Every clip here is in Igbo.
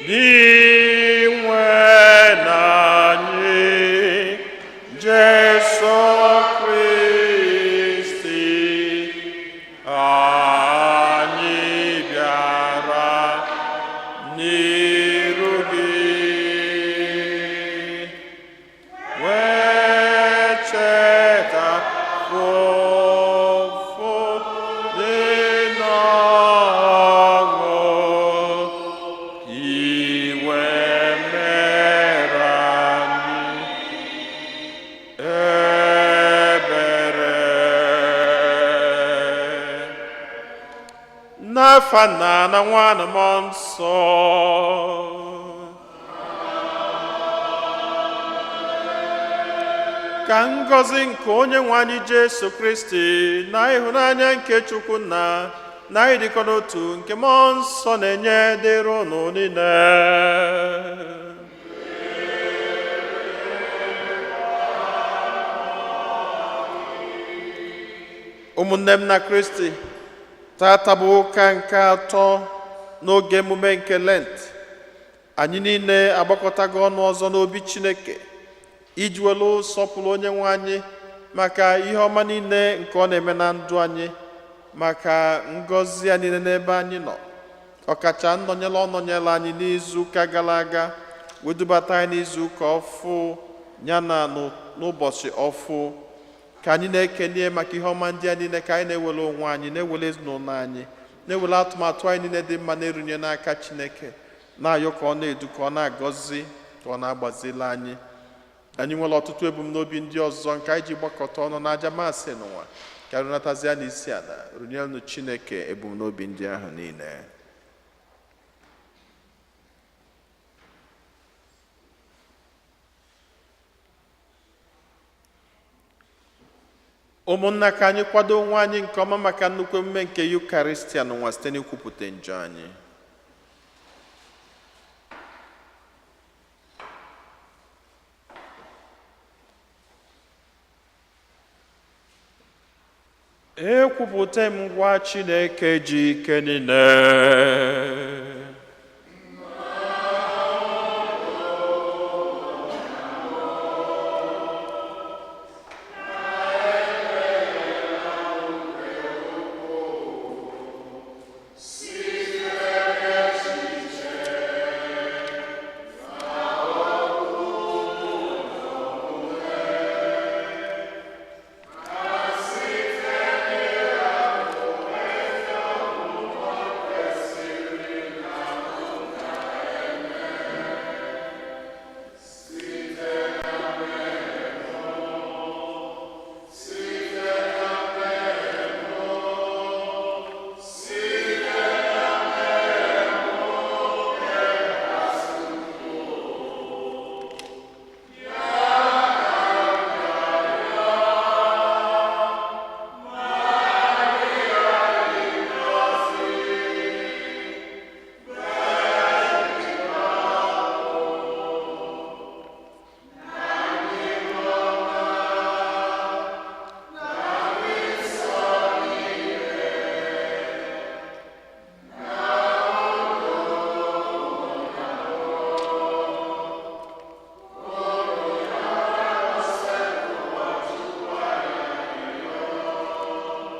Dinwe na anyị Jesu Kristi, anyị bịara n'iru gị wee cheta ụfụ dị n'ọṅụ iwe mere anyị ebere. N'afa Nna na Nwa na Mmụọ Nsọ. Ka ngọzi nke onye nwe anyị Jesu Kristi na ịhụnanya nke Chukwu Nna na ịdịkọ n'otu nke Mmụọ Nsọ na-enye dịrị unu niile. Ụmụnne m na Kristi, tata bụ ụka nke atọ n'oge emume nke Lent. Anyị niile agbakọtago ọnụ ọzọ n'obi Chineke iji welu sọpụrụ onye nwe anyị maka ihe ọma niile nke ọ na-eme na ndụ anyị, maka ngọzi ya niile n'ebe anyị nọ, ọkacha nnọnyere ọ nọnyere anyị n'izu ụka gara aga wee dubata anyị n'izu ụka ọfụ ya na n'ụbọchị ọfụ. Ka anyị na-ekelie maka ihe ọma ndị a niile, ka anyị na-ewere onwe anyị, na-ewere ezinụlọ anyị, na-ewere atụmatụ anyị niile dị mma na-erunye n'aka Chineke, na-ayọ ka ọ na-edu, ka ọ na-agọzi, ka ọ na-agbazili anyị. Anyị nwere ọtụtụ ebumnobi ndị ọzọ nke anyị ji gbakọta ọnụ n'aja Maasị n'ụwa. Ka runatazịa n'isi ala runyelu Chineke ebumnobi ndị ahụ niile. Ụmụnna, ka anyị kwado onwe anyị nke ọma maka nnukwu emume nke Yukaristia n'ụwa site n'ikwupụta njọ anyị. Ekwupụta m ngwa Chineke ji ike niile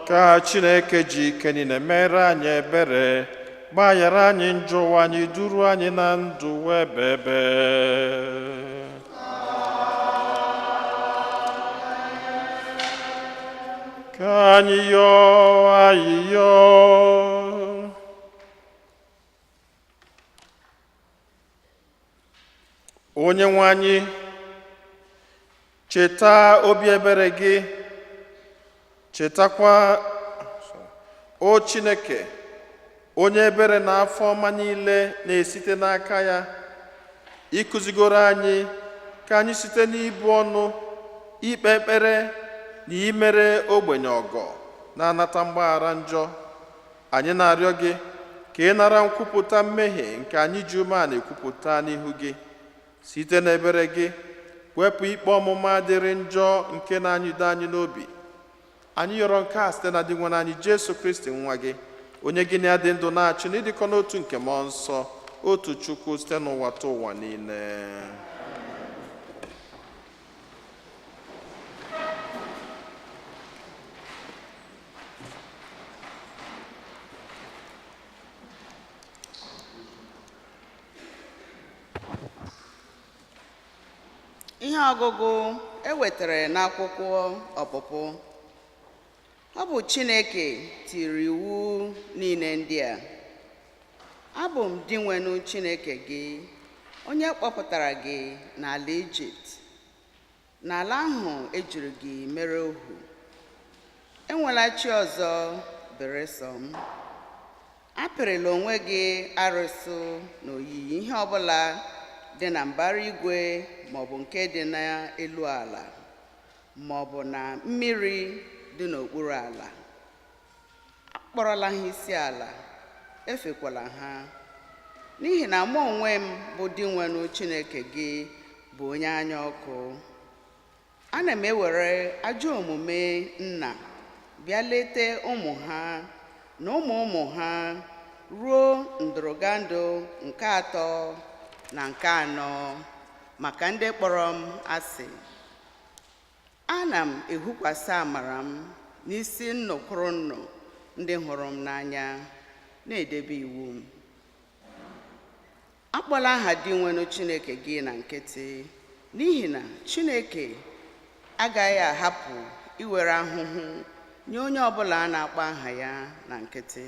Ka Chineke ji ike niile mere anyị ebere, gbaghara anyị njọ ụwa anyị, duru anyị na ndụ ebebe. Ka anyị yọọ ayịyọ. Onye nwe anyị, cheta obi ebere gị, chetakwa, o Chineke, onye ebere na afọ ọma niile na-esite n'aka ya, ịkụzigoro anyị ka anyị site n'ibu ọnụ, ikpe ekpere na imere ogbenye ọgọ na-anata mgbaghara njọ. Anyị na-arịọ gị ka ị nara nkwupụta mmehie nke anyị ji umeala ekwupụta n'ihu gị. Site n'ebere gị wepụ ikpe ọmụma dịrị njọ nke na-anyịdo anyị n'obi. Anyị yọrọ nke a site na Dinwenụ anyị Jesu Kristi, nwa gị, onye gị na ya dị ndụ na-achị n'ịdịkọ n'otu nke Mmụọ Nsọ, Otu Chukwu site n'ụwa ta ụwa niile. Ihe ọgụgụ e wetara n'akwụkwọ Ọpụpụ. Ọ bụ Chineke tiri iwu niile ndị a. Abụ m Dinwenụ Chineke gị, onye kpọpụtara gị n'ala Ijipt, n'ala ahụ ejiri gị mere ohu. Enwela chi ọzọ bere sọ m. Apịrịla onwe gị arụsị na oyiyi ihe ọbụla dị na mbara igwe maọbụ nke dị n'elu ala maọbụ na mmiri dị n'okpuru ala. Akpọrọla ha isi ala, efekwala ha, n'ihi na mụ onwe m bụ Dinwenụ Chineke gị bụ onye anya ọkụ. Ana m ewere ajọ omume nna bịa lete ụmụ ha na ụmụ ụmụ ha ruo ndụrụgandụ nke atọ na nke anọ maka ndị kpọrọ m asị. Ana m ehukwasị amara m n'isi nnụkwụrụ nnụ ndị hụrụ m n'anya na-edebe iwu m. Akpọla aha Dinwenụ Chineke gị na nkịtị, n'ihi na Chineke agaghị ahapụ iwere ahụhụ nye onye ọbụla na-akpọ aha ya na nkịtị.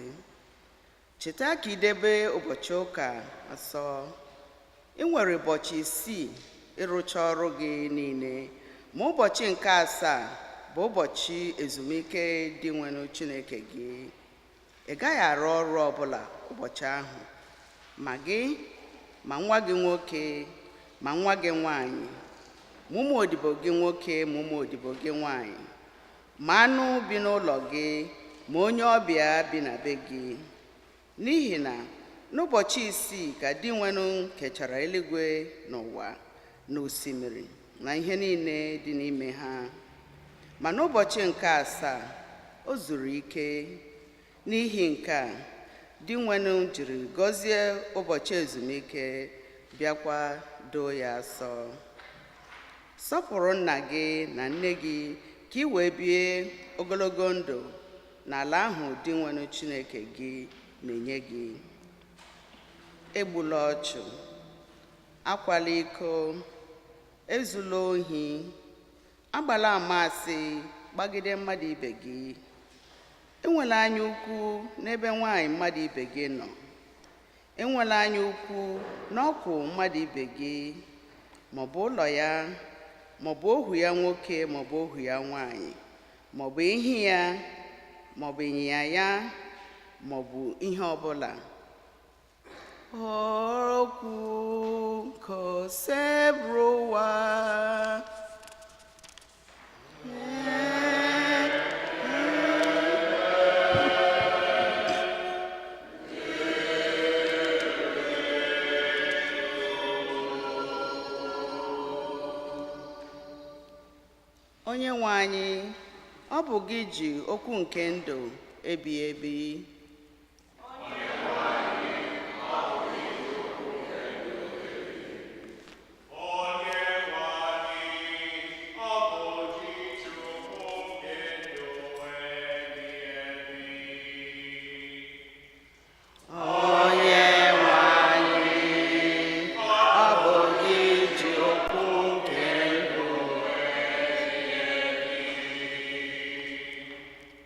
Cheta ka idebe ụbọchị ụka asọ. Ị nwere ụbọchị isii ịrụcha ọrụ gị niile, ma ụbọchị nke asaa bụ ụbọchị ezumike Dinwenụ Chineke gị. Ị gaghị arụ ọrụ ọbụla ụbọchị ahụ, ma gị, ma nwa gị nwoke, ma nwa gị nwanyị, ma ụmụ odibo gị nwoke, ma ụmụ odibo gị nwanyị, ma anụ bi n'ụlọ gị, ma onye ọbịa bi na be gị. N'ihi na n'ụbọchị isii ka Dinwenụ kechara eluigwe n'ụwa na osimiri na ihe niile dị n'ime ha, ma n'ụbọchị nke asaa o zuru ike. N'ihi nke a, Dinwenụ jiri gọzie ụbọchị ezumike bịakwa doo ya asọ. Sọpụrụ nna gị na nne gị ka ị wee bie ogologo ndụ n'ala ahụ Dinwenụ Chineke gị na-enye gị. Egbula ọchụ, akwala iko, ezula ohi, agbala ama asị gbagide mmadụ ibe gị. Enwela anya ukwu n'ebe nwaanyị mmadụ ibe gị nọ. Enwela anya ukwu n'ọkụ mmadụ ibe gị, maọbụ ụlọ ya, maọbụ ohu ya nwoke, maọbụ ohu ya nwaanyị, maọbụ ehi ya, maọbụ ịnyịnya ya, maọbụ ihe ọbụla. Okwu nke Osebụrụwa. Onye nwe anyị, ọ bụ gị ji okwu nke ndụ ebi ebi. Onye nwe anyị, ọ bụ gị ji okwu nke ndụ.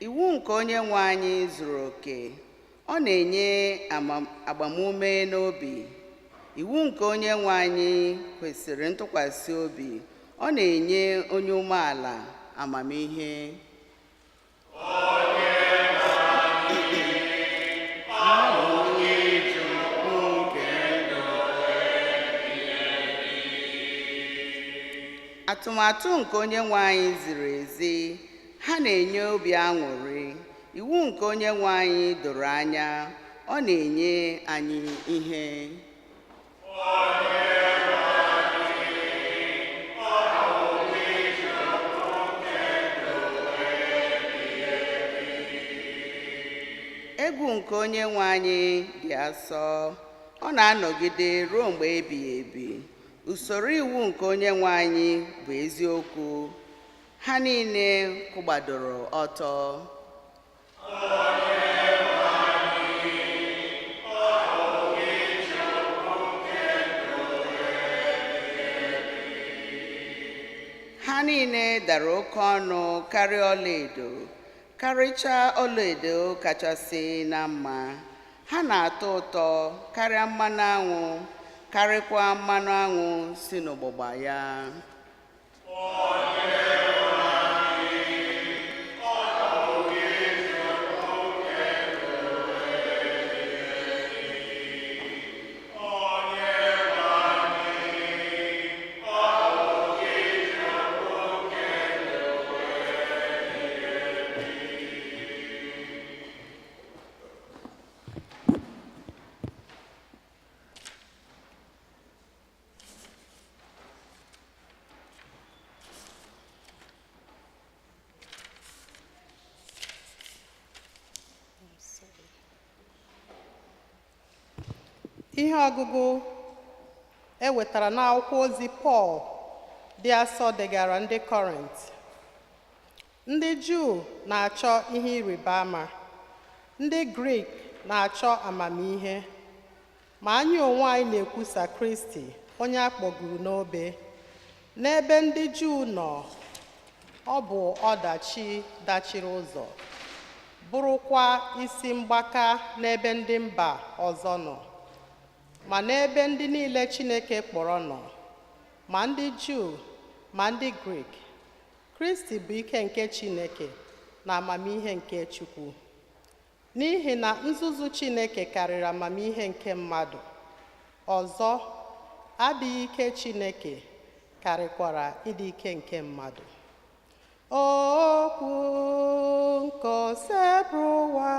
Iwu nke onye nwe anyị zuru oke, ọ na-enye agbamume n'obi. Iwu nke onye nwe anyị kwesịrị ntụkwasị obi, ọ na-enye onye umeala amamihe. Atụmatụ nke onye nwe anyị ziri ezi, ha na-enye obi aṅụrị. Iwu nke onye nwe anyị doro anya, ọ na-enye anyị ihe. Egwu nke onye nwe anyị dị asọ, Ọ na-anọgide ruo mgbe ebighị ebi. Usoro iwu nke Onye nwe anyị bụ eziokwu, ha niile kwụgbadoro ọtọ. Ha niile dara oke ọnụ karịa ọlaedo, karịchaa ọlaedo kachasị na mma. Ha na-atọ ụtọ karịa mmanụ aṅụ, karịkwa mmanụ aṅụ si n'ụgbụgba ya. Ihe ọgụgụ e wetara n'akwụkwọ ozi Pọl dị asọ degara ndị Kọrint. Ndị Juu na-achọ ihe ịrịba ama, ndị Grik na-achọ amamihe, ma anyị onwe anyị na-ekwusa Kristi onye a kpọgburu n'obe. N'ebe ndị Juu nọ, ọ bụ ọdachi dachiri ụzọ, bụrụkwa isi mgbaka n'ebe ndị mba ọzọ nọ, ma n'ebe ndị niile Chineke kpọrọ nọ, ma ndị Juu ma ndị Grik, Kristi bụ ike nke Chineke na amamihe nke Chukwu. N'ihi na nzuzu Chineke karịrị amamihe nke mmadụ, ọzọ, adịghị ike Chineke karịkwara ịdị ike nke mmadụ. Okwu nke Osebụrụwa.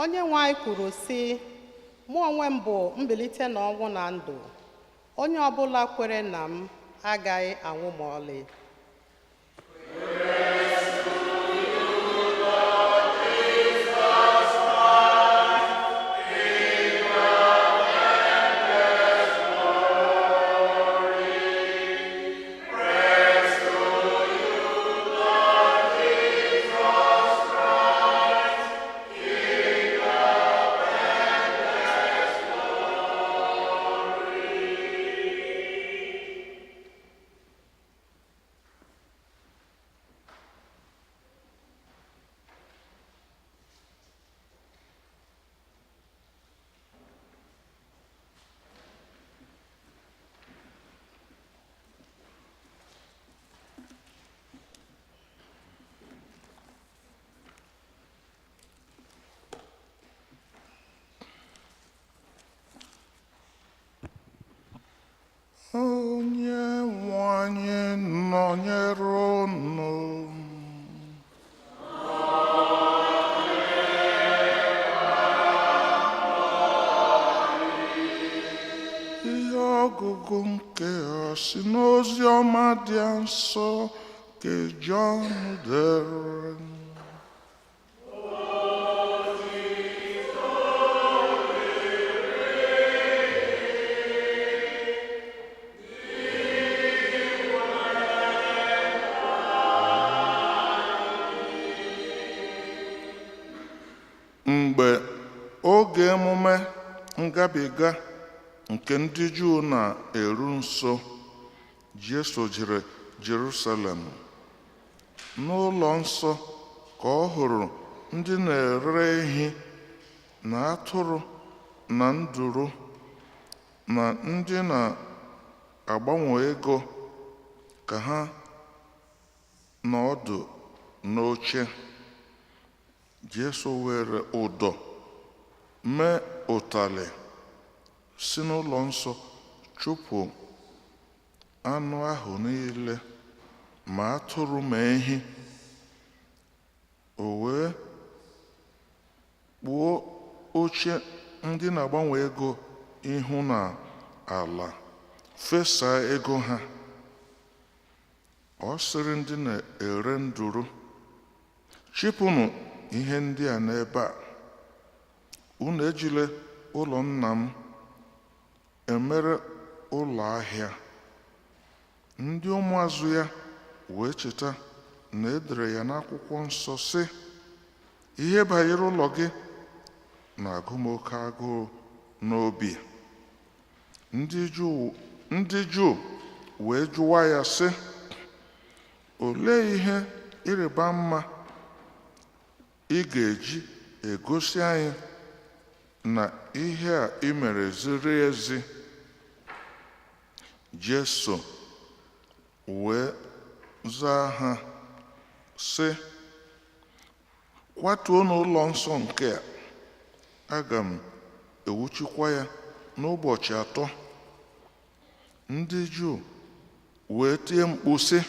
Onye nwe anyị kwuru sị, mụ onwe m bụ mbilite n'ọnwụ na ndụ. Onye ọbụla kwere na m agaghị anwụ ma ọlị. Onye nwe anyị nọnyere unu. Ihe ọgụgụ nke a si n'ozi ọma dị nsọ nke Jọn dere. Mgbe oge emume ngabiga nke ndị Juu na-eru nso, Jesu jere Jerusalem. N'ụlọ nsọ ka ọ hụrụ ndị na-ere ehi na atụrụ na nduru Na ndị na-agbanwe ego ka ha nọ ọdụ n'oche. Jesu were ụdọ mee ụtalị si n'ụlọ nsọ chụpụ anụ ahụ niile, ma atụrụ ma ehi. O wee kpuo oche ndị na-agbanwe ego ihu na ala, fesaa ego ha. Ọ sịrị ndị na-ere nduru, "Chịpụnụ ihe ndị a n'ebe a. Unu ejila ụlọ nna m emere ụlọ ahịa." Ndị ụmụazụ ya wee cheta na e dere ya n'akwụkwọ nsọ sị, "Ihe banyere ụlọ gị na-agụ m oke agụụ n'obi." Ndị Juu wee jụwa ya sị, "Olee ihe ịrịba ama ị ga-eji egosi anyị na ihe a ị mere ziri ezi?" Jesu wee zaa ha sị, "Kwatuonụ ụlọ nsọ nke a, aga m ewuchikwa ya n'ụbọchị 3." Ndị Juu wee tie mkpu sị,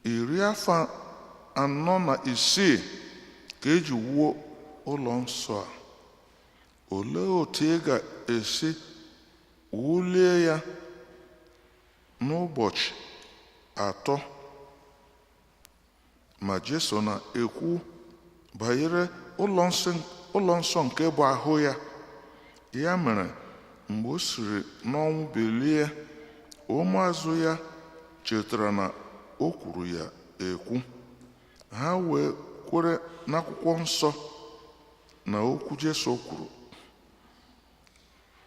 46 afọ ka eji wuo ụlọ nsọ a. Olee otu ị ga-esi wulie ya n'ụbọchị 3?" Ma Jesu na-ekwu banyere ụlọ nsọ nke bụ ahụ ya. Ya mere, mgbe o siri n'ọnwụ bilie, ụmụazụ ya chetara na o kwuru ya ekwu. Ha wee kwere n'akwụkwọ nsọ na okwu Jesu kwuru.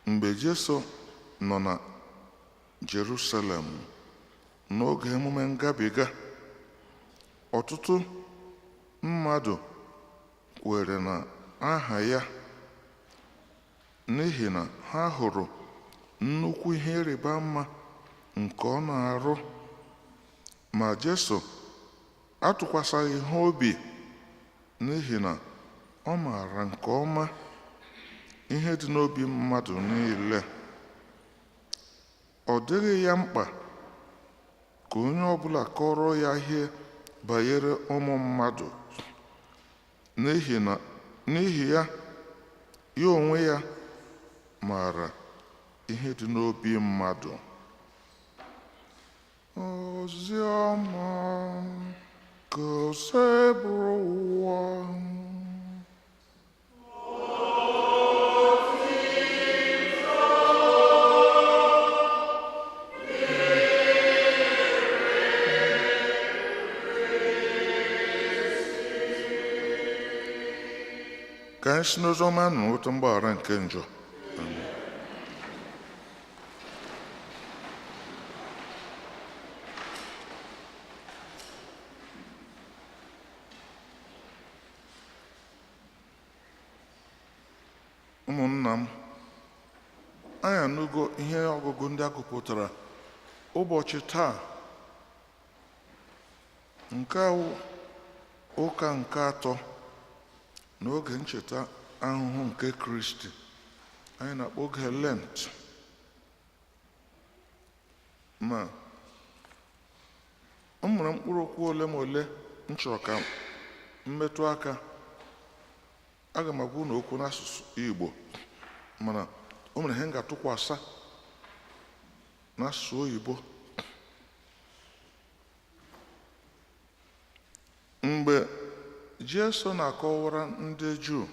Mgbe Jesu nọ na Jerusalem n'oge emume ngabiga, ọtụtụ mmadụ kwere na aha ya, n'ihi na ha hụrụ nnukwu ihe ịrịba ama nke ọ na-arụ. Ma Jesu atụkwasịghị ha obi, n'ihi na ọ maara nke ọma ihe dị n'obi mmadụ niile. Ọ dịghị ya mkpa ka onye ọbụla kọrọ ya ihe banyere ụmụ mmadụ, n'ihi ya ya onwe ya maara ihe dị n'obi mmadụ. Oziọma nke Osebụrụwa. Ka anyị si n'oziọma nụ nweta mgbaghara nke njọ. Ụmụnna m, anyị anụgo ihe ọgụgụ ndị a gụpụtara ụbọchị taa, nke a wụ ụka nke atọ n'oge ncheta ahụhụ nke Kristi anyị na-akpọ oge Lent. Ma o nwere mkpụrụ okwu ole ma ole m chọrọ ka m metụ aka. Aga m agwa unu okwu n'asụsụ Igbo, mana o nwere ihe m ga-atụkwasị n'asụsụ oyibo. Mgbe Jesu na-akọwara ndị Juu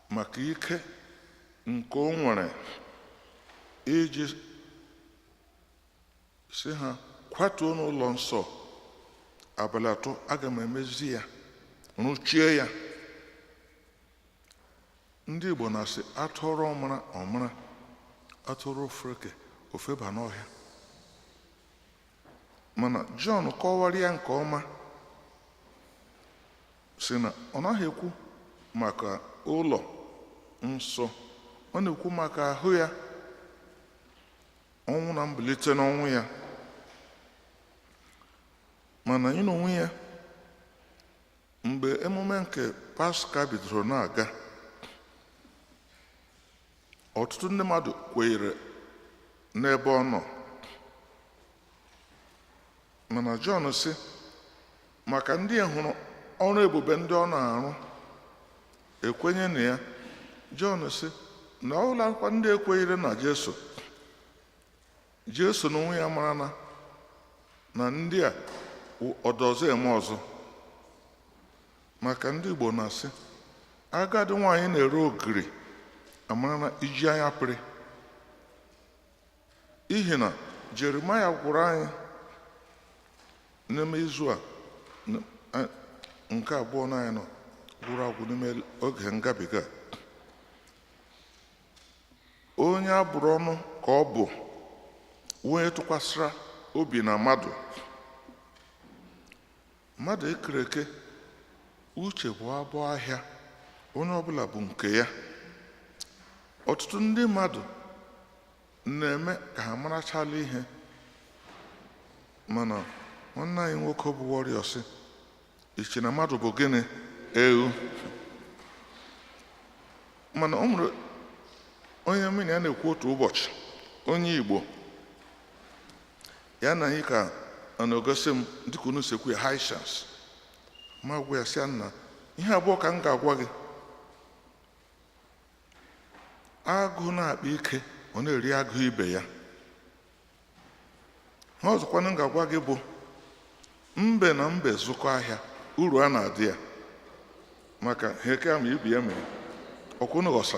maka ike nke o nwere iji si ha kwatuo n'ụlọ nsọ, abalị 3 aga m emezi ya, rụchie ya, ndị Igbo na-asị atụrụ ọmara ọmara, atụrụ ofeke ofeba n'ọhịa. Mana Jọn kọwara ya nke ọma, si na ọ naghị ekwu maka ụlọ nsọ. Ọ na-ekwu maka ahụ ya, ọnwụ na mbilite n'ọnwụ ya. Mana anyị n'onwe ya, mgbe emume nke Paska bidoro na-aga, ọtụtụ ndị mmadụ kwenyere n'ebe ọ nọ. Mana Jọn sị, maka ndị hụrụ ọrụ ebube ndị ọ na-arụ ekwenye na ya. Jọn sị na ọ bụlakwa ndị ekwenyere na Jesu, Jesu n'onwe ya mara na ndị a ọdọzọ eme ọzọ. Maka ndị Igbo na-asị, agadi nwaanyị na-ere ogiri amara na iji anya pịrị. Ihi na Jeremaya gwụrụ anyị n'ime izu a nke abụọ na anyị nọ gwụrụ agwụ n'ime oge ngabiga. Onye abụrụ ọnụ ka ọ bụ onye tụkwasịra obi na mmadụ. Mmadụ ekere eke, uche bụ abụ ahịa, onye ọbụla bụ nke ya. Ọtụtụ ndị mmadụ na-eme ka ha marachala ihe, mana nwanne anyị nwoke bụ Warrior sị, iche na mmadụ bụ gịnị? Ewu. Mana ọ nwere onye mmiri ya na-ekwu otu ụbọchị, onye Igbo ya na anyị ka ọ na-egosi m dịka unu si ekwu ya high chance. Ma gwa ya sị ya, nna, ihe abụọ ka m ga-agwa gị. Agụ na-akpa ike, ọ na-eri agụ ibe ya. Ihe ọzọkwanụ m ga-agwa gị bụ mbe na mbe zụkọ ahịa, uru a na-adị ya, maka ha eke ama ibe ya mere ọkwụnụ ghọsa.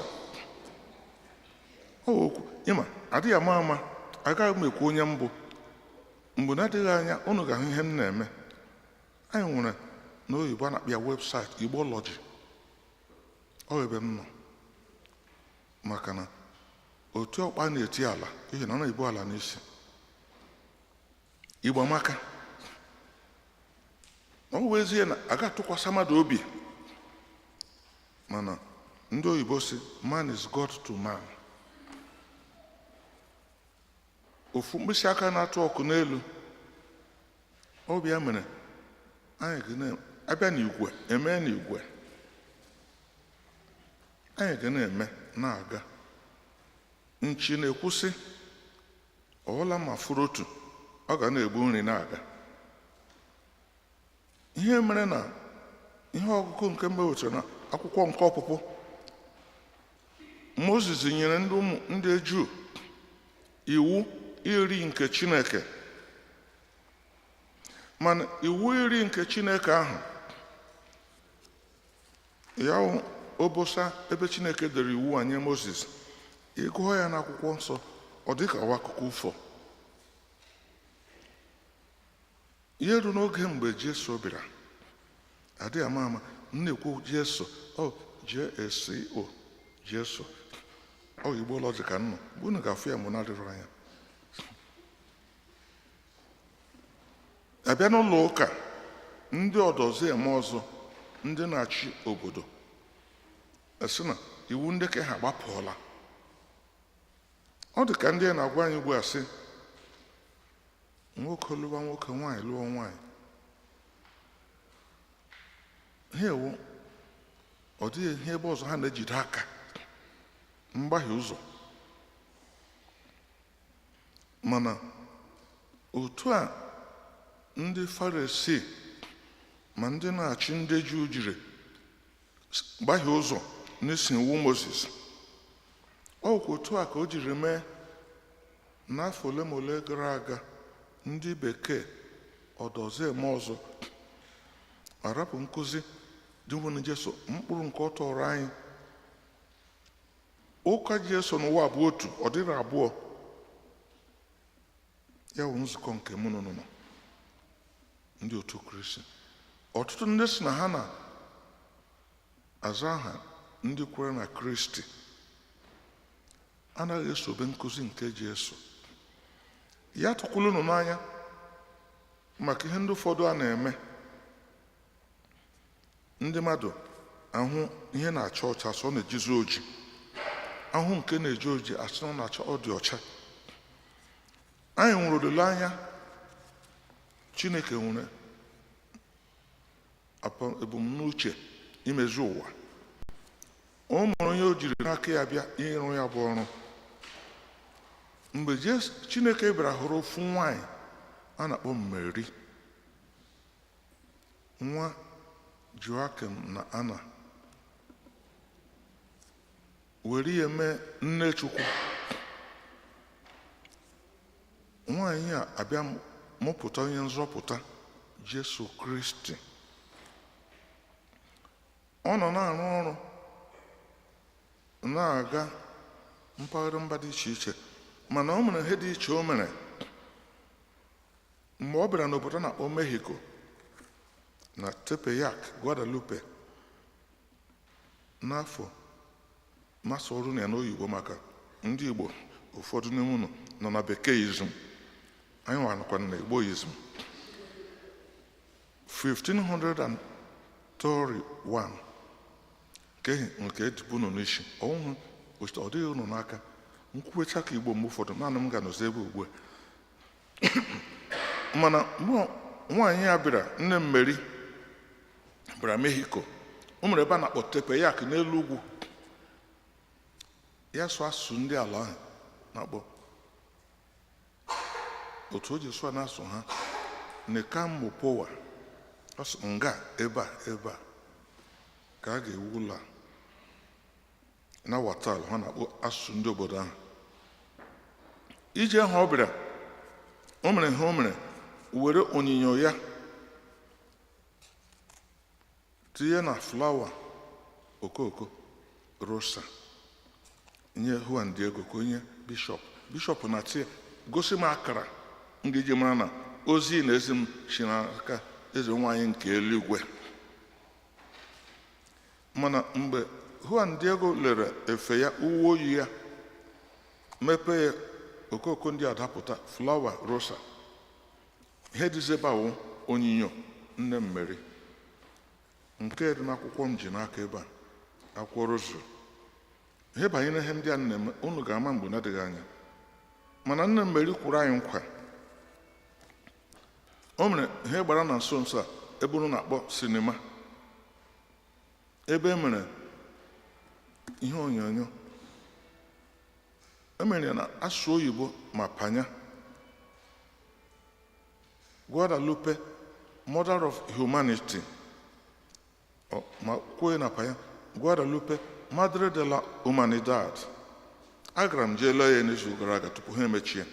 Ọ bụ okwu ịma adịghị ama ama. Agaghị m ekwu onye mbụ. Mgbe na-adịghị anya unu ga-ahụ ihe m na-eme. Anyị nwere n'oyibo a na-akpọ ya website Igbology. Ọ ebe m nọ, maka na otu ọkpa na-eti ala n'ihi na ọ na-ebu ala n'isi. Igbo amaka. Ọ bụ ezie na aga atụkwasị mmadụ obi, mana ndị oyibo si man is God to man. Ofu mkpịsị aka na-atụ ọkụ n'elu. Ọ bụ ya mere anyị ga na-abịa n'igwe eme n'igwe, anyị ga na-eme na-aga. Nchi na-ekwusị ọwụla ma furu otu ọ ga na-egbu nri na-aga. Ihe mere na ihe ọgụgụ nke mgbe wetara na akwụkwọ nke Ọpụpụ, Mozis nyere ndị ụmụ ndị Juu iwu iri nke Chineke. Mana iwu iri nke Chineke ahụ ya wụ obosa ebe Chineke dere iwu a nye Mozis, ị gụọ ya n'akwụkwọ nsọ, ọ dị ka wa akụkọ ụfọ. Ihe ru n'oge mgbe Jesu bịara, adịghị ama ama m na-ekwu Jesu, ọ J-A-C-O, Jesu, ọ Igbo lọji ka nnọ mgbe unu ga-afụ ya mgbe na-adịrọ anya. Abịa n'ụlọ ụka, ndị ọdọzi eme ọzọ, ndị na-achị obodo esi na iwu ndị ka ha agbapụọla. Ọ dị ka ndị a na-agwa anyị ugbu a sị nwoke lụwa nwoke, nwaanyị lụọ nwaanyị. Ha ewu ọ dịghị ihe ebe ọzọ ha na-ejide aka mgbahie ụzọ. Mana otu a ndị Farisii ma ndị na-achị ndị Juu jiri gbahie ụzọ n'isi iwu Mozis, ọ kwa otu a ka o jiri mee n'afọ ole ma ole gara aga ndị bekee ọdọzi eme ọzọ arapụ nkụzi dị nwere Jesu, mkpụrụ nke ọ tọrọ anyị. Ụka Jesu n'ụwa bụ otu, ọ dịrị abụọ. Ya bụ nzukọ nke mụ na unu nọ, ndị otu Kristi. Ọtụtụ ndị si na ha na-aza aha ndị kwere na Kristi anaghị esobe nkụzi nke Jesu. Ya tụkwala unu n'anya maka ihe ndị ụfọdụ a na-eme. Ndị mmadụ ahụ ihe na-acha ọcha sọ na-ejizi oji. Ahụ nke na-eji oji, asị na ọ na-acha, ọ dị ọcha. Anyị nwere olileanya. Chineke nwere ebumnuche imezi ụwa. O nwere onye o jiri n'aka ya bịa ịrụ ya bụ ọrụ. Mgbe Chineke bịara hụrụ ofu nwanyị a na-akpọ Meri, nwa Joakim na Ana, were ya mee nne Chukwu, nwaanyị a abịa mụpụta onye nzọpụta, Jesu Kristi. Ọ nọ na-arụ ọrụ, na-aga mpaghara mba dị iche iche, mana o mere ihe dị iche. O mere mgbe ọ bịara n'obodo a na-akpọ Mexico, na Tepeyac, Guadalupe, n'afọ masị ọrụ ya n'oyibo, maka ndị Igbo ụfọdụ n'ime unu nọ na bekeism, anyị nwa nọkwa na igboism, 1531, nke edibu unu n'isi ọnwụhụ, ọ dịghị unu n'aka nkwuwecha ka Igbo. Mgbe ụfọdụ naanị m ga-anọzi ebe ugbu a. Mana mgbe nwaanyị ya bịara, nne m Meri bịara Mexico, o mere ebe a na-akpọ Tepeyac n'elu ugwu. Ya sụ asụsụ ndị ala ahụ na-akpọ otu o ji sụọ na-asụ ha Nekamopowa. Ọ sị nga ebe a, ebe a ka a ga-ewu ụlọ a na watal ha na-akpọ asụsụ ndị obodo ahụ. Ije ha ọ bịara, o mere ha, o mere were onyinyo ya tinye na flower, okooko rosa, nye Juan Diego ka onye bishọp. Bishọp na tie gosi m akara m ga-eji mara na ozi na ezi m si n'aka eze nwaanyị nke eluigwe. Mana mgbe Juan Diego lere efe ya, uwe oyi ya, mepee ya, okooko ndị a dapụta, flower rosa. Ihe dịzi ebe a wụ onyinyo nne m Meri nke dị n'akwụkwọ m ji n'aka ebe a, akwụkwọ rosary. Ihe banyere ihe ndị a na-eme, unu ga-ama mgbe na-adịghị anya. Mana nne m Meri kwuru anyị nkwa. O mere ihe gbara na nso nso a, ebe unu na-akpọ sinima, ebe e mere ihe onyonyo, e mere ya na asụsụ oyibo ma panya, Guadalupe, Mother of Humanity. Ma kwuo na panya, Guadalupe, Madre de la Humanidad. Agara m jee lee ya n'izu gara aga tupu ha emechie.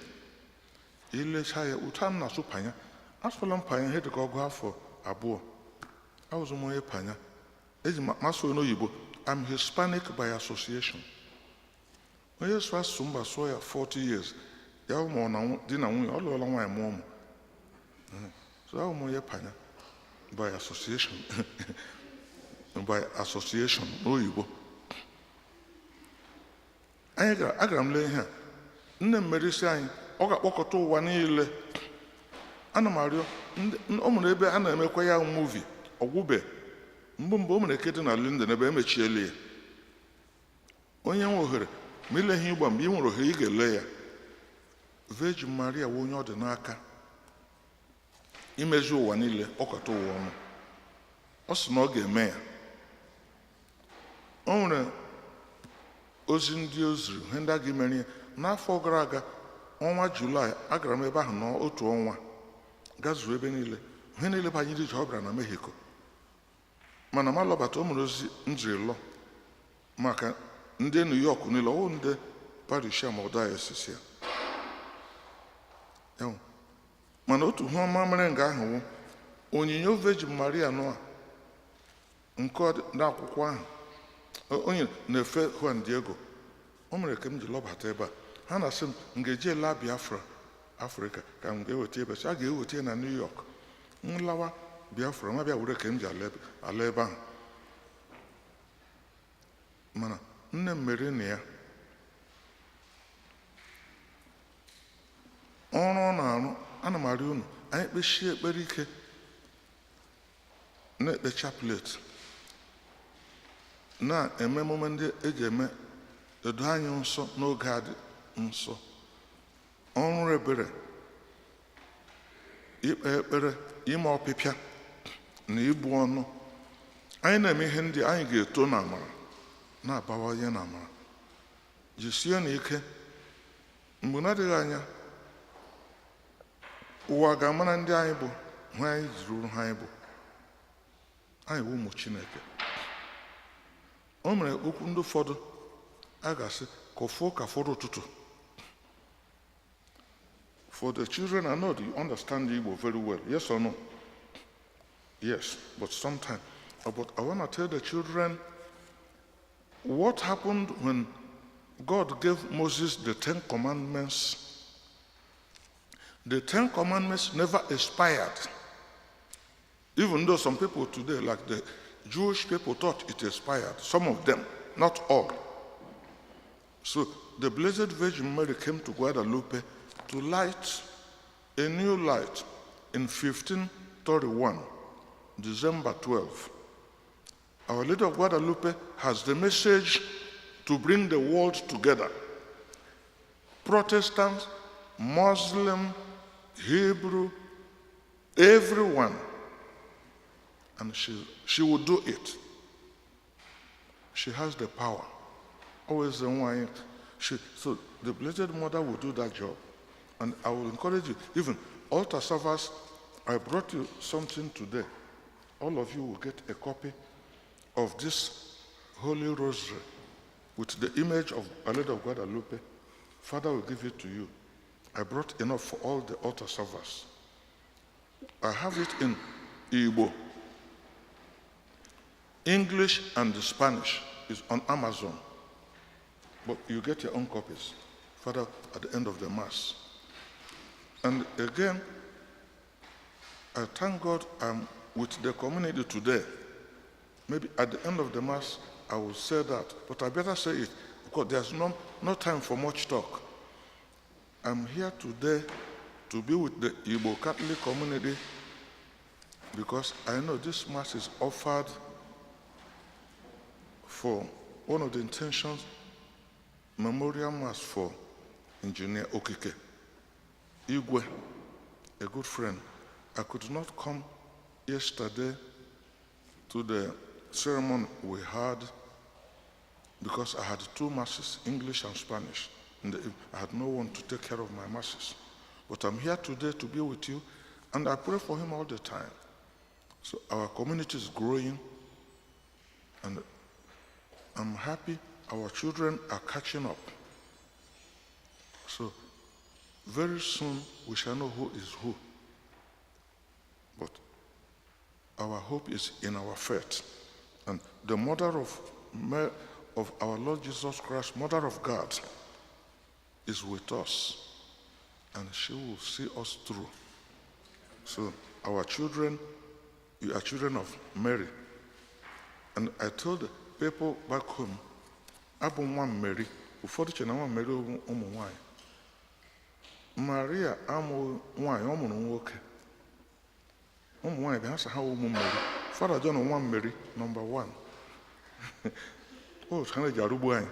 Ilecha ya, ụta m na-asụ panya, asụla m panya ihe dịka 22 afọ. Awụzụ m onye panya, eji m masụ n'oyibo. I'm Hispanic by association. Onye sụ asụsụ mba, sụọ ya 40 years ya, ma ọ na di na nwunye, ọ lụọla nwaanyị, mụọ ụmụ. So ahụ m onye panya by association, by association n'oyibo. Anyị gara, agara m lee ihe a. Nne m mere isi anyị, ọ ga-akpọkọta ụwa niile. Ana m arịọ o nwere ebe a na-emekwa ya movie ọgwụbe mbụ mbụ. O mere nke dị na London, ebe emechiela ya. Onye nwe ohere ma ile ihe ịgba, mgbe ị nwere ohere, ị ga-ele ya. Virgin Maria wụ onye ọ dị n'aka imezi ụwa niile, kpọkọta ụwa ọnụ. Ọ sị na ọ ga-eme ya. O nwere ozi ndị o ziri, ihe ndị a ga-emere ya. N'afọ gara aga, ọnwa Julaị, agara m ebe ahụ n'otu ọnwa, gazuo ebe niile, ihe niile banyere ije ọ bịara na Mexico. Mana m alọbata, o nwere ozi m jiri lọ maka ndị New York niile, ọwụ ndị parish a ma ọ diocese ya. Mana otu ihe ọma mere nga ahụ wụ onyinyo Virgin Maria nọ nke n'akwụkwọ ahụ onye na-efe Juan Diego. O mere ka m ji lọbata ebe a. Ha na-asị m m ga-eji ela Biafra, Afrịka, ka m ga-eweta ebe sị a ga-eweta ya na New York. M lawa Biafra, ma bịa were ka m ji ala ebe ahụ. Mana nne m mere na ya ọrụ ọ na-arụ. Ana m arịọ unu, anyị kpechie ekpere ike, na-ekpe chaplet, na-eme emume ndị eji eme. Edo anyị nsọ n'oge a dị nsọ. Ọrụ ebere, ikpe ekpere, ime ọpịpịa na ibu ọnụ. Anyị na-eme ihe ndị anyị ga-eto n'amara, na-abawanye n'amara. Jisie n'ike. Mgbe na-adịghị anya, ụwa ga-amara ndị anyị bụ, hụ anyị jiri ha anyị bụ. Anyị bụ ụmụ Chineke. O mere okwu ndị ụfọdụ a ga-asị ka ụfụ ka fọrọ ụtụtụ. For the children, I know you understand Igbo very well. Yes or no? Yes, but sometimes. But I want to tell the children what happened when God gave Moses the Ten Commandments. The Ten Commandments never expired. Even though some people today, like the Jewish people, thought it expired. Some of them, not all. So the Blessed Virgin Mary came to Guadalupe to light a new light in 1531, December 12. Our Lady of Guadalupe has the message to bring the world together. Protestants, Muslim, Hebrew, everyone. And she will do it. She has the power. Always the one. So the Blessed Mother will do that job. And I will encourage you, even altar servers, I brought you something today. All of you will get a copy of this Holy Rosary with the image of Our Lady of Guadalupe. Father will give it to you. I brought enough for all the altar servers. I have it in Igbo. English and the Spanish is on Amazon. But you get your own copies, Father, at the end of the Mass. And again, I thank God I'm with the community today. Maybe at the end of the Mass, I will say that, but I better say it because there's no time for much talk. I'm here today to be with the Igbo Catholic community because I know this Mass is offered for one of the intentions, memorial Mass for Engineer Okike Igwe, a good friend. I could not come yesterday to the ceremony we had because I had two masses, English and Spanish. And I had no one to take care of my masses. But I'm here today to be with you, and I pray for him all the time. So our community is growing, and I'm happy our children are catching up. So very soon we shall know who is who. But our hope is in our faith. And the mother of our Lord Jesus Christ, mother of God, is with us. And she will see us through. So our children, you are children of Mary. And I told the people back home, abụ nwa Mary, ụfọdụ che na nwa Mary bụ ụmụ nwanyị. Maria amụghị nwanyị, ọ mụrụ nwoke. Ụmụ nwanyị bịa ha sị ha wụ ụmụ Mary. Father John nwa Mary, number 1. O ha na-eji arụgbu anyị.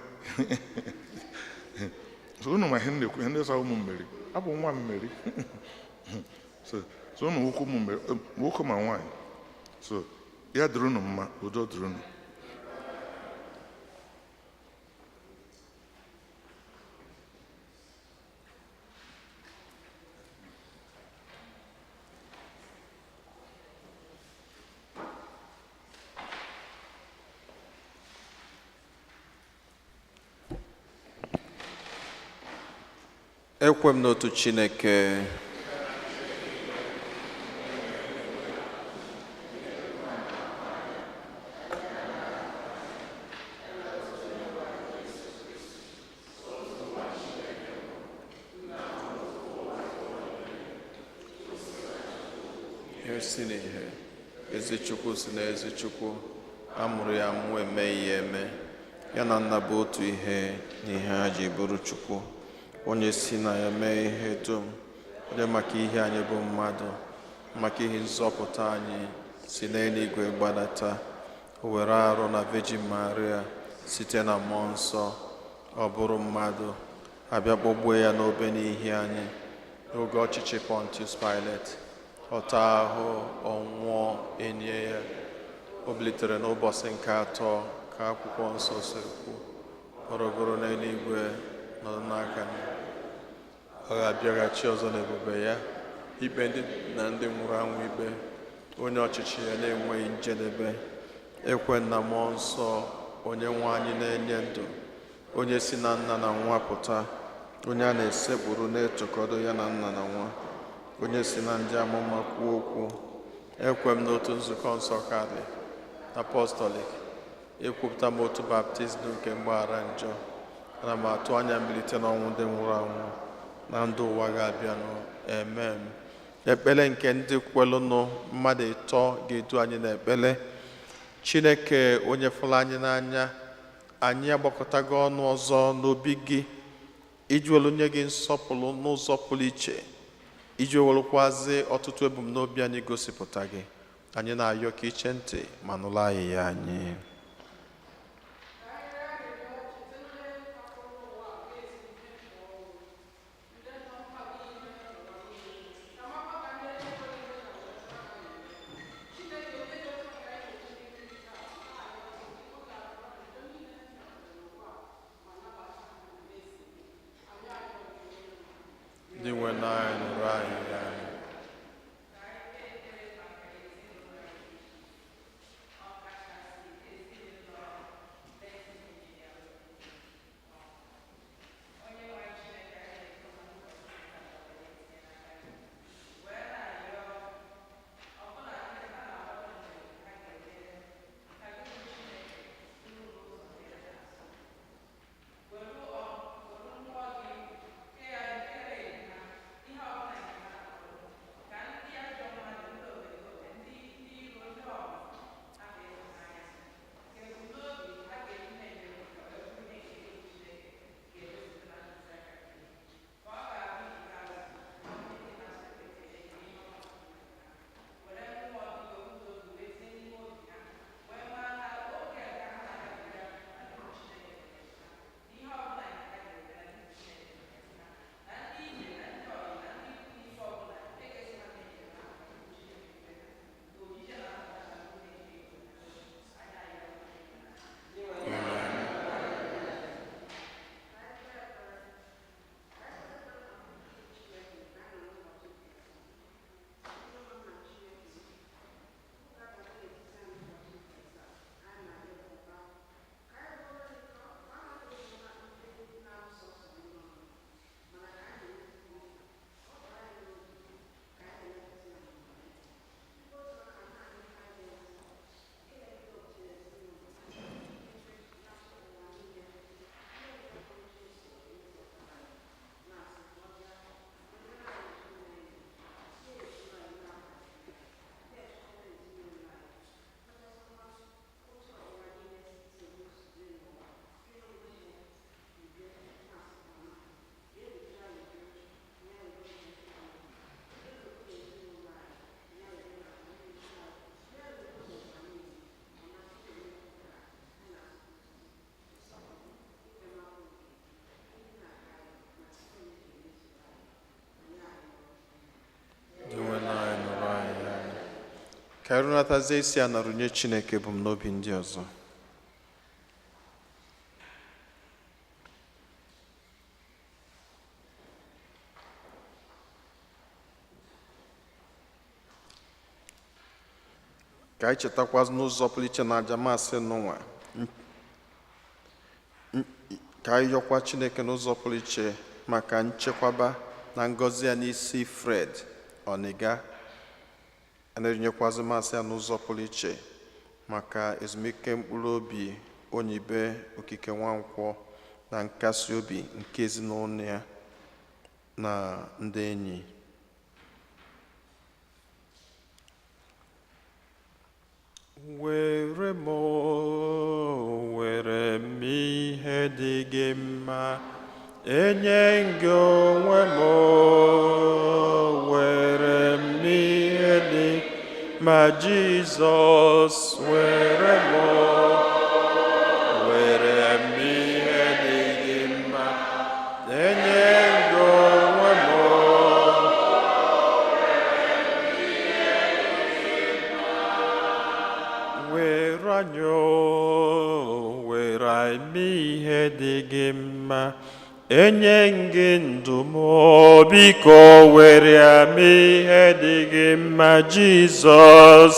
So unu ma ihe m na-ekwu, ihe ndị sa ụmụ Mary. Abụ nwa Mary. So unu nwoke ụmụ Mary, nwoke ma nwanyị. So ya dịrị unu mma, udo dịrị unu. Ekwe m n'otu Chineke, ihe si n'ihe ezi Chukwu si na ezi Chukwu, a mụrụ ya mụọ emeghị ya eme, ya na nna bụ otu ihe n'ihe ha ji bụrụ Chukwu, onye si na ya mee ihe dum, onye maka ihe anyị bụ mmadụ, maka ihe nzọpụta anyị si n'eluigwe gbadata, o were arụ na Virgin Maria site na mmụọ nsọ, Ọ bụrụ mmadụ, abịa kpọgbuo ya n'obe n'ihi anyị. N'oge ọchịchị Pontius Pilate, ọ taa ahụ, ọ nwụọ, enye ya. O bilitere n'ụbọchị nke atọ ka akwụkwọ nsọ siri kwuo. Ọ rọgoro n'eluigwe nọdụ n'aka nna. Ọ ga-abịaghachi ọzọ n'ebube ya, ikpe ndị na ndị nwụrụ anwụ ikpe, onye ọchịchị ya na-enweghị njedebe. Ekwe na mmụọ nsọ, onye nwe anyị na-enye ndụ, onye si na nna na nwa pụta, onye a na-esekpuru na-etokọdo ya na nna na nwa, onye si na ndị amụma kwuo okwu. Ekwe m n'otu nzukọ nsọ Katọlik, Apọstọlik, ekwupụta m otu baptizim nke mgbaghara njọ. Ana m atụ anya mbilite n'ọnwụ ndị nwụrụ anwụ na ndụ ụwa ga-abịanụ. Amen. Ekpere nke ndị kwelụnụ mmadụ ịtọ ga-edu anyị n'ekpere. Chineke onye fụrụ anyị n'anya, anyị agbakọtago ọnụ ọzọ n'obi gị iji welu nye gị nsọpụrụ n'ụzọ pụrụ iche, iji welụkwazị ọtụtụ ebumnobi anyị gosipụta gị. Anyị na-ayọ ka iche ntị ma nụrụ ayịya anyị. Ndị nwe anyị, nụrụ ayịya anyị. Ndị nwe anyị, nụrụ ayịya anyị. Ka anyị runatazie isi a narụnye Chineke ebumnobi ndị ọzọ. Ka anyị chetakwa n'ụzọ pụrụ iche na aja masị n'ụwa, ka anyị yọkwa Chineke n'ụzọ pụrụ iche maka nchekwaba na ngọzi ya n'isi Fred Oniga. A na-erinyekwazi masị ya n'ụzọ pụrụ iche maka ezumike mkpụrụ obi Onyibe Okike Nwankwọ na nkasi obi nke ezinụlọ ya na ndị enyi. Were m, were m ihe dị gị mma, enye gị onwe m, were m ihe dị ma Jizọs, were m, were m ihe dị gị ihe dị gị mma. Enye m gị ndụ m, biko were ya mee ihe dị gị mma, Jizọs.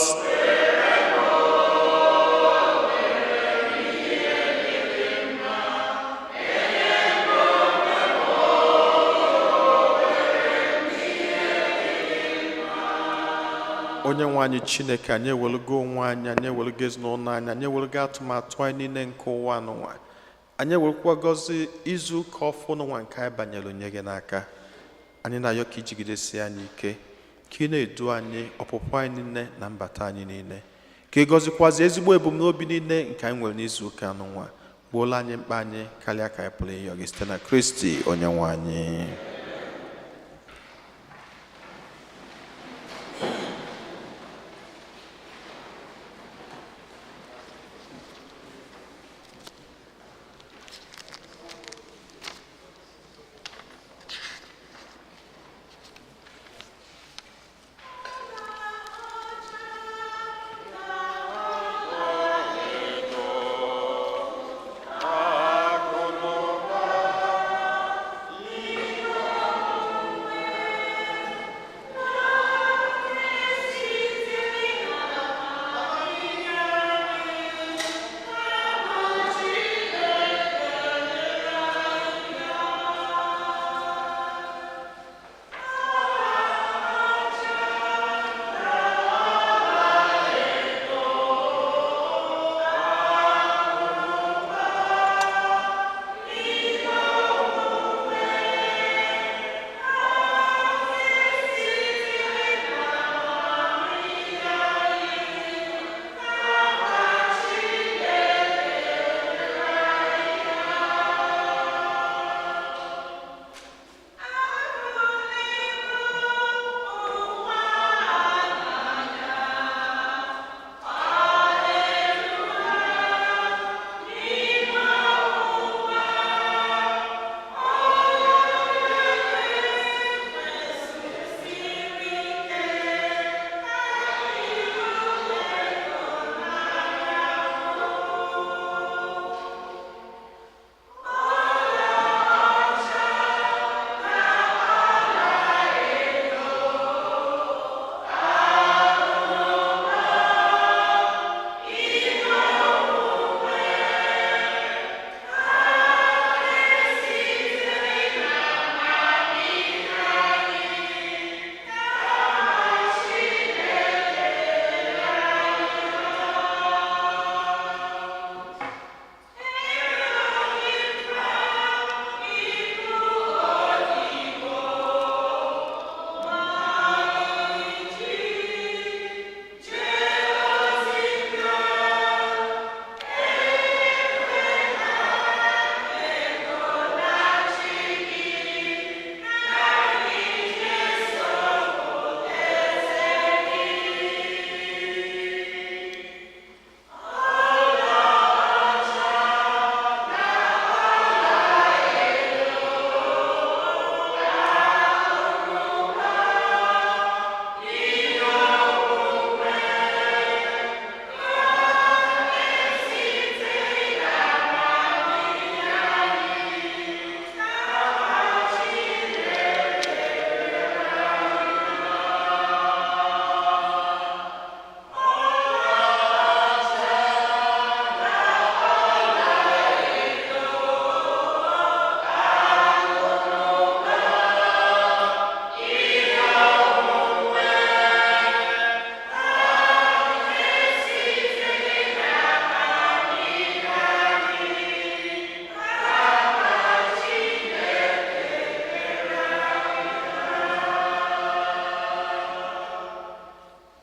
Onye nwe anyị Chineke, anyị ewelugo onwe anyị, anyị ewelugo ezinụlọ anyị, anyị ewelugo atụmatụ anyị niile nke ụwa n'ụwa, anyị ewerukwa gọzi izu ụka ọfụ n'ụwa nke anyị banyere nye gị n'aka. Anyị na-ayọ ka ijigidesi anyị ike, ka ị na-edu anyị ọpụpụ anyị niile na mbata anyị niile, ka ị gọzikwazi ezigbo ebumnobi niile nke anyị nwere n'izu ụka n'ụwa. Gbuola anyị mkpa anyị karịa ka anyị pụrụ ịyọ gị, site na Kristi onye nwe anyị.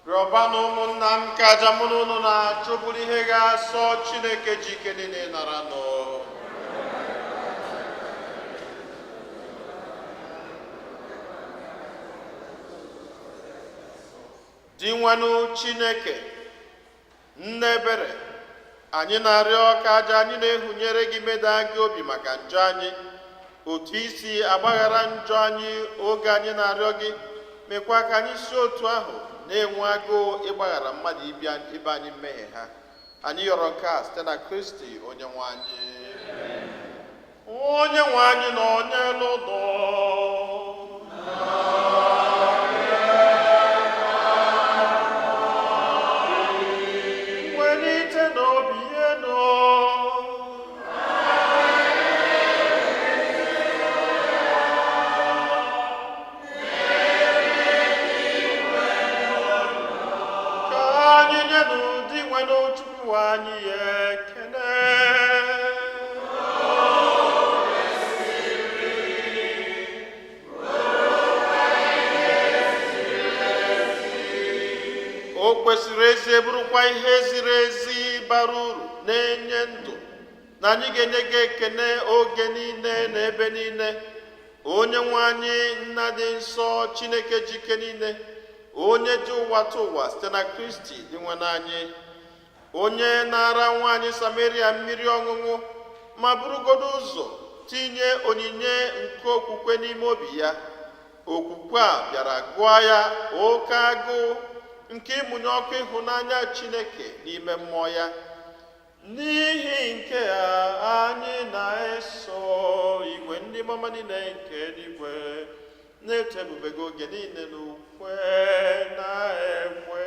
Rịọbanụ ụmụnna m ka aja mụ na unu na-achụ bụrụ ihe ga-asọ Chineke ji ike niile nara nụ. Dinwenụ Chineke, nna ebere, anyị na-arịọ ka aja anyị na-ehunyere gị meda gị obi maka njọ anyị, otu isi agbaghara njọ anyị oge anyị na-arịọ gị, mekwa ka anyị si otu ahụ na-enwe agụụ ịgbaghara mmadụ ibe anyị mmehie ha. Anyị yọrọ nke a site na Kristi onye nwe anyị. Onye nwe anyị na onye n'ụlọ. Welite n'obi enu. Ka anyị nye n'ụdị nwere Chukwu anyị ya ekele. O kwesịrị ezi bụrụkwa ihe ziri ezi bara uru na-enye ndụ na anyị ga-enye gị ekene oge niile na ebe niile, onye nwe anyị, nna dị nsọ, Chineke jike niile, onye ji ụwa tụ ụwa, site na Kristi dị nwe anyị, onye na-ara nwaanyị Samaria mmiri ọṅụṅụ ma burugodo ụzọ tinye onyinye nke okwukwe n'ime obi ya. Okwukwe a bịara gụọ ya oke agụụ nke ịmụnye ọkụ ịhụnanya Chineke n'ime mmụọ ya. N'ihi nke a, anyị na-eso igwe ndị mama niile nke eluigwe na-eto ebube gị oge niile n'ukwe na-ekwe.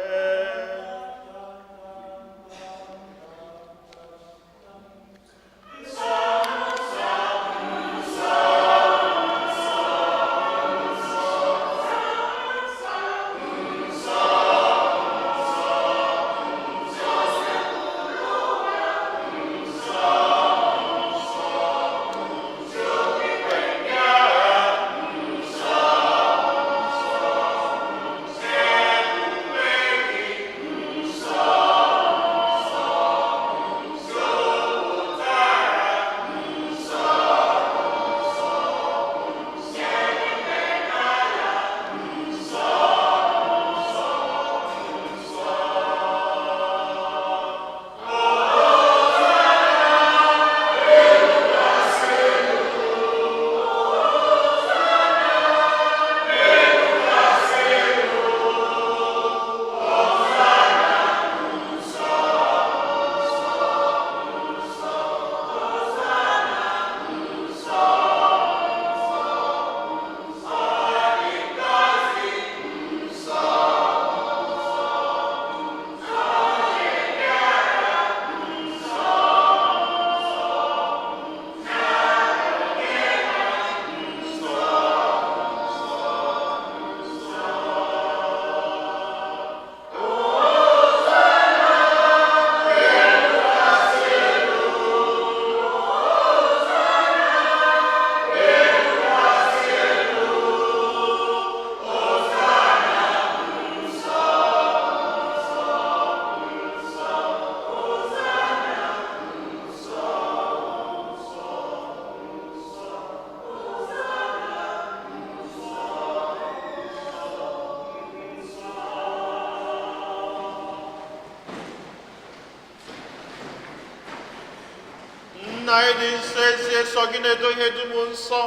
Nna anyị dị nsọ, ezi nsọ gị na-edo ihe dum nsọ.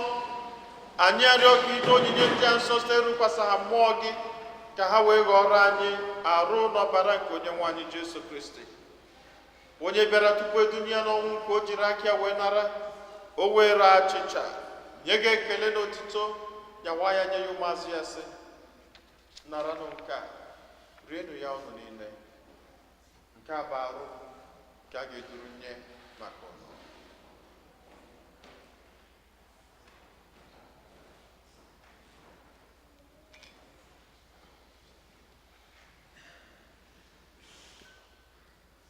Anyị arịọ ka ide onyinye ndị a nsọ site rukwasa ha mmụọ gị, ka ha wee ghọrọ anyị arụ n'ọbara nke onye nwe anyị Jesu Kristi, onye bịara tupu edunye ya n'ọnwụ nke o jiri aka ya wee nara. O were achịcha, nye gị ekele na otito, nyawa ya, nye ya ụmụazụ ya, sị: "Naranụ nke a, rienụ ya unu niile. Nke a bụ arụ nke a ga-eduru nye maka unu."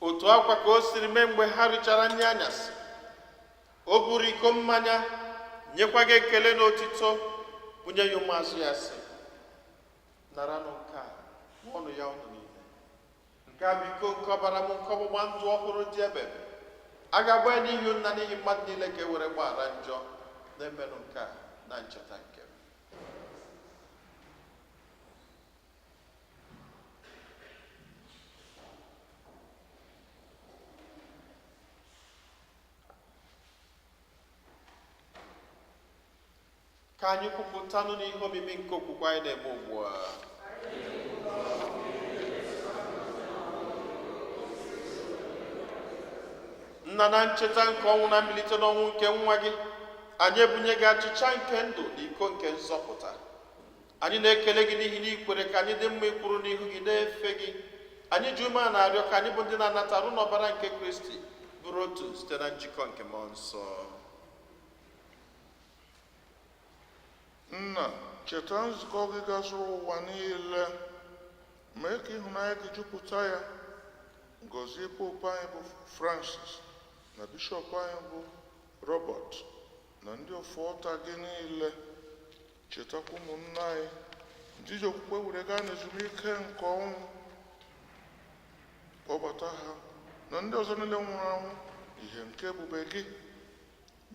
Otu akwa ka o siri mee mgbe ha richara nri anyasị, o buru iko mmanya, nyekwa gị ekele na otito, bunye ya ụmụazụ ya, sị: "Naranụ nke a, ṅụọnụ ya unu niile. Nke a bụ iko nke ọbara m nke ọgbụgba ndụ ọhụrụ dị ebebe. A ga-agba ya n'ihi unu na n'ihi mmadụ niile ka e were gbaghara njọ. Na-emenụ nke a na ncheta nke m." Ka anyị kwupụtanụ n'ihe omimi nke okwukwe anyị na-eme ugbu a. Nna, na ncheta nke ọnwụ na mbilite n'ọnwụ nke nwa gị, Anyị ebunye gị achịcha nke ndụ na iko nke nzọpụta. Anyị na-ekele gị n'ihi na ị kwere ka anyị dị mma ikwuru n'ihu gị na-efe gị. Anyị ji ume a na-arịọ ka anyị bụ ndị na-anata arụ n'ọbara nke Kristi bụrụ otu site na njikọ nke Mmụọ Nsọ. Nna, cheta nzukọ gị gazuru ụwa niile, mee ka ịhụnanya gị jupụta ya. Gọzie Popu anyị bụ Francis na Bishọp anyị bụ Robert na ndị ofuọta gị niile. Chetakwa ụmụnna anyị ndị ji okwukwe were gaa n'ezumike nke ọnwụ, kpọbata ha na ndị ọzọ niile nwụrụ anwụ ihe nke ebube gị.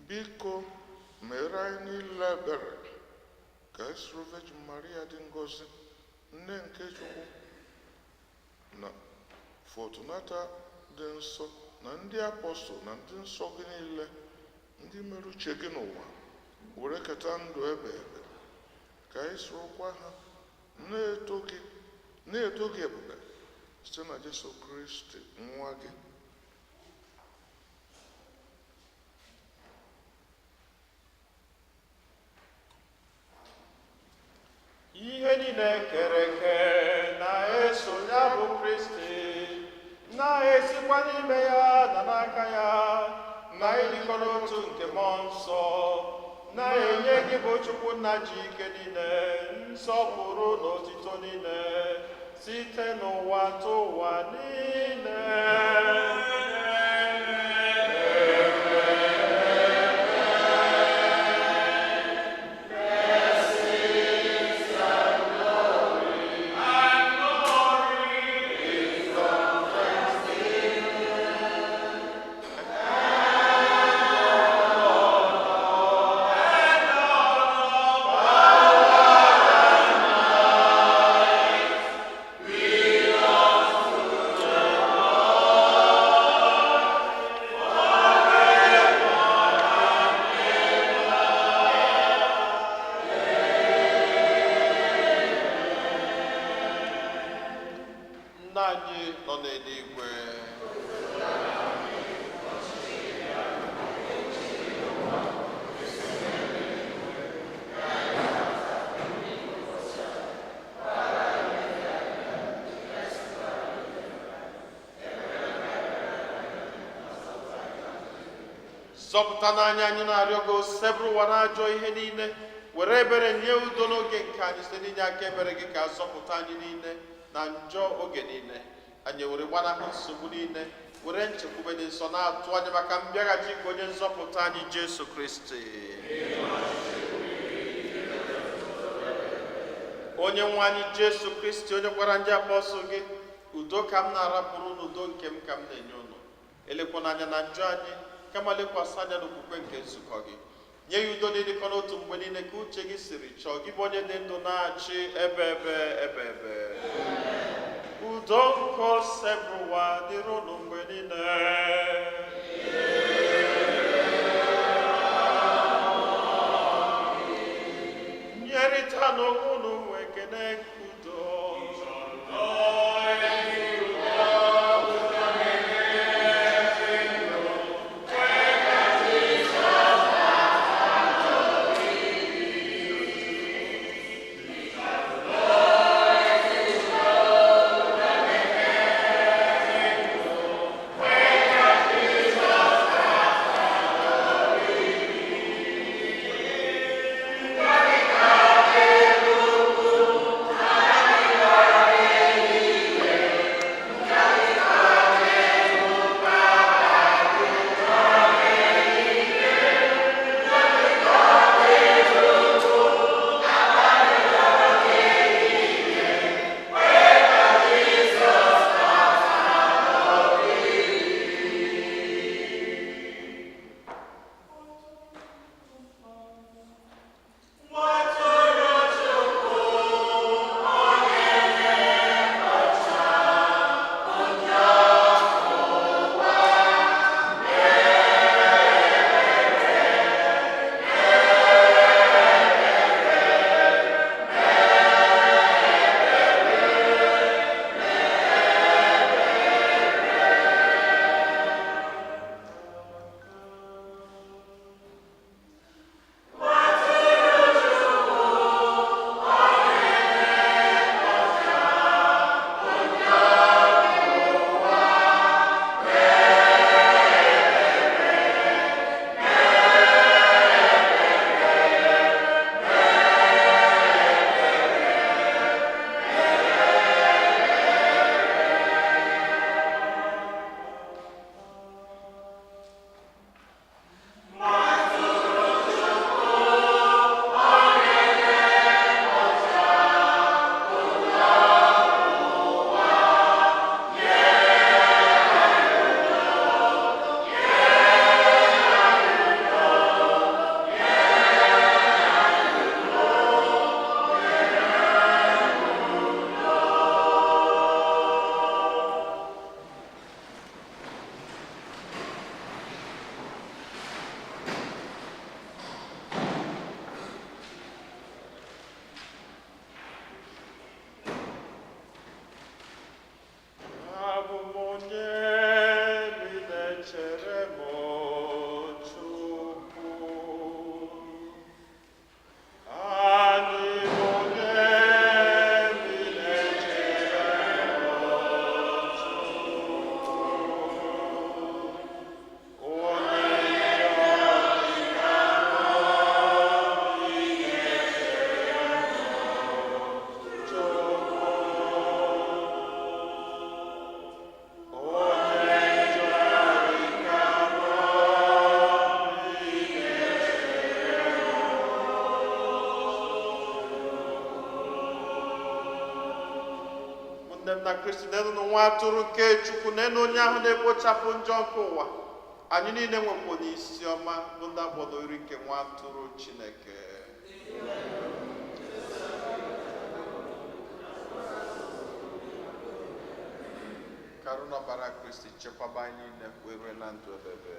Biko mere anyị niile ebere, ka anyị soro Virgin Maria dị ngọzi, nne nke Chukwu, na Fortunata dị nsọ, na ndị apọstụl na ndị nsọ gị niile, ndị mere uche gị n'ụwa, were keta ndụ ebe ebe, ka anyị sorokwa ha na-eto gị ebube site na Jesu Kristi nwa gị. Ihe niile kere eke na-eso ya bụ Kristi, na-esikwa n'ime ya na n'aka ya, na ịdịkọ n'otu nke Mmụọ Nsọ, na-enye gị bụ Chukwu Nna ji ike niile, nsọpụrụ na otito niile, site n'ụwa tụ ụwa niile. Nna anyị nọ n'eluigwe, zọpụta n'anya anyị na-arịọ gị, osebụrụ ụwa na-ajọ ihe niile, were ebere nye udo n'oge nke anyị site n'inye aka ebere gị, ka zọpụta anyị niile na njọ oge niile. Anyị were gbanahụ nsogbu niile, were nchekwube dị nsọ na-atụ anya maka mbịaghachi nke onye nzọpụta anyị Jesu Kristi. Onye nwe anyị Jesu Kristi, onye gwara ndị apọstụl gị, udo ka m na-arapụrụ unu, udo nke m ka m na-enye unu, elekwana anya na njọ anyị, kama lekwasị anya n'okwukwe nke nzukọ gị, nye ya udo na ịdịkọ n'otu mgbe niile ka uche gị siri chọọ, gị bụ onye dị ndụ na-achị ebe ebe ebe ebe. Udo nke Osebụrụwa dịrị unu mgbe niile. Nyerịta n'onwe unu ekene udo. Ụmụnne m na Kristi, nenụ nwa atụrụ nke Chukwu, nenụ onye ahụ na-ekpochapụ njọ nke ụwa. Anyị niile nwekwa n'isi ọma bụ ndị akpọrọ oriri nke nwa atụrụ Chineke. Karụ n'ọbara Kristi chekwaba anyị niile wee rue na ndụ ebebe.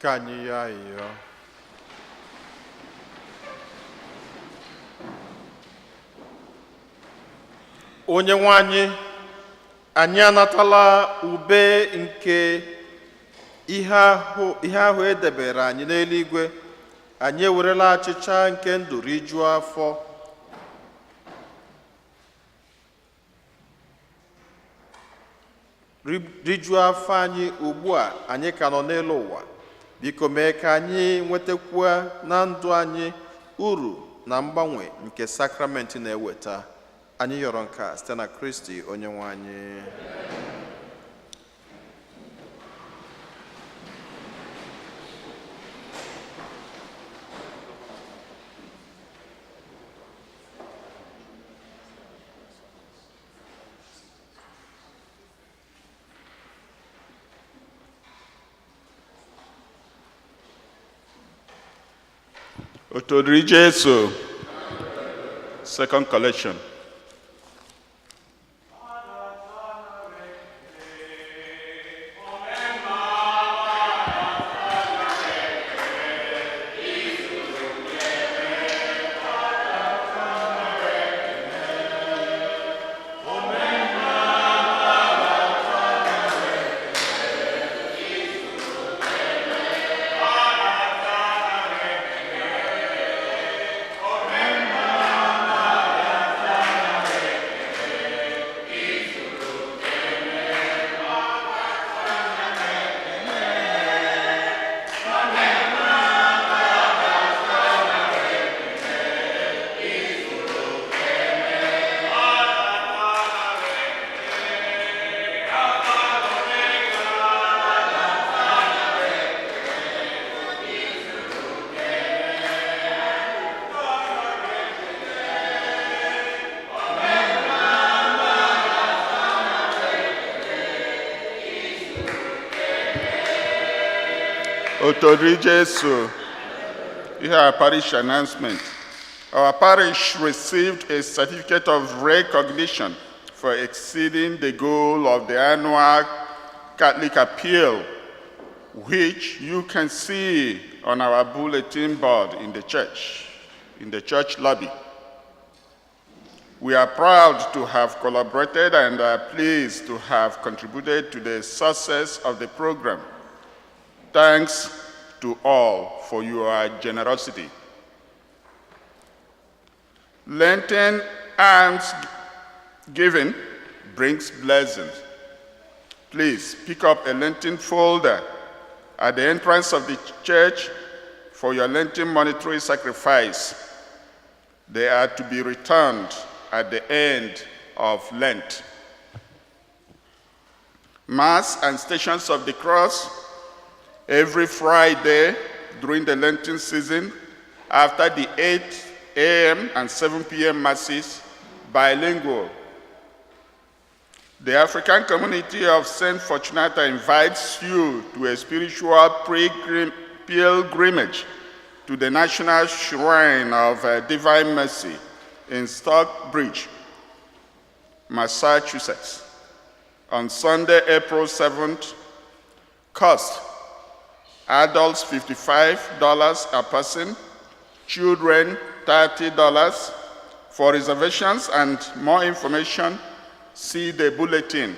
Ka anyị yọọ ayịyọ. Onye nwe anyị, anyị anatala ube nke ihe ahụ edebere anyị n'eluigwe. Anyị ewerela achịcha nke ndụ rijuo afọ. Rijuo afọ anyị ugbu a anyị ka nọ n'elu ụwa. Biko mee ka anyị nwetakwuo na ndụ anyị uru na mgbanwe nke sakramenti na-eweta. Anyị yọrọ nke a site na Kristi onye nwe anyị. Otodiri Jesu. Second collection. Otodiri Jesu. Here are parish announcement. Our parish received a certificate of recognition for exceeding the goal of the annual Catholic Appeal, which you can see on our bulletin board in the church lobby. We are proud to have collaborated and are pleased to have contributed to the success of the program. Thanks to all for your generosity. Lenten alms giving brings blessings. Please pick up a Lenten folder at the entrance of the church for your Lenten monetary sacrifice. They are to be returned at the end of Lent. Mass and Stations of the Cross every Friday during the Lenten season after the 8 a.m. and 7 p.m. Masses, bilingual. The African community of St. Fortunata invites you to a spiritual pilgrimage to the National Shrine of Divine Mercy in Stockbridge, Massachusetts, on Sunday, April 7th. Cost: adults $55 a person, children $30. For reservations and more information, see the bulletin.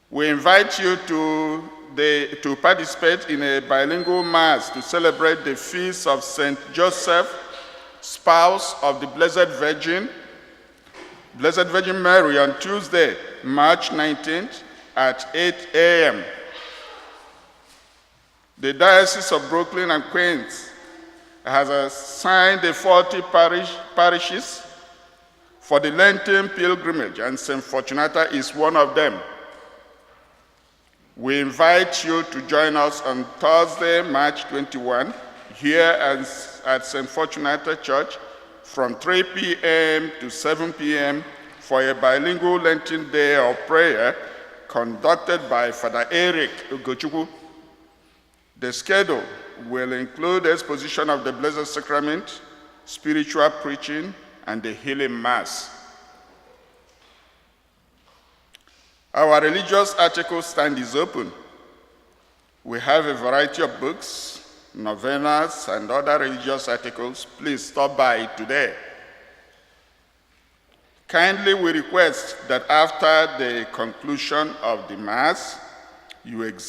We invite you to participate in a bilingual mass to celebrate the feast of St. Joseph, spouse of the Blessed Virgin Mary, on Tuesday, March 19th at 8 a.m. The Diocese of Brooklyn and Queens has assigned the 40 parishes for the Lenten pilgrimage, and St. Fortunata is one of them. We invite you to join us on Thursday, March 21, here at St. Fortunata Church from 3 p.m. to 7 p.m. for a bilingual Lenten day of prayer conducted by Father Eric Ugochukwu. The schedule will include exposition of the Blessed Sacrament, spiritual preaching, and the healing mass. Our religious article stand is open. We have a variety of books, novenas, and other religious articles. Please stop by today. Kindly, we request that after the conclusion of the Mass, you examine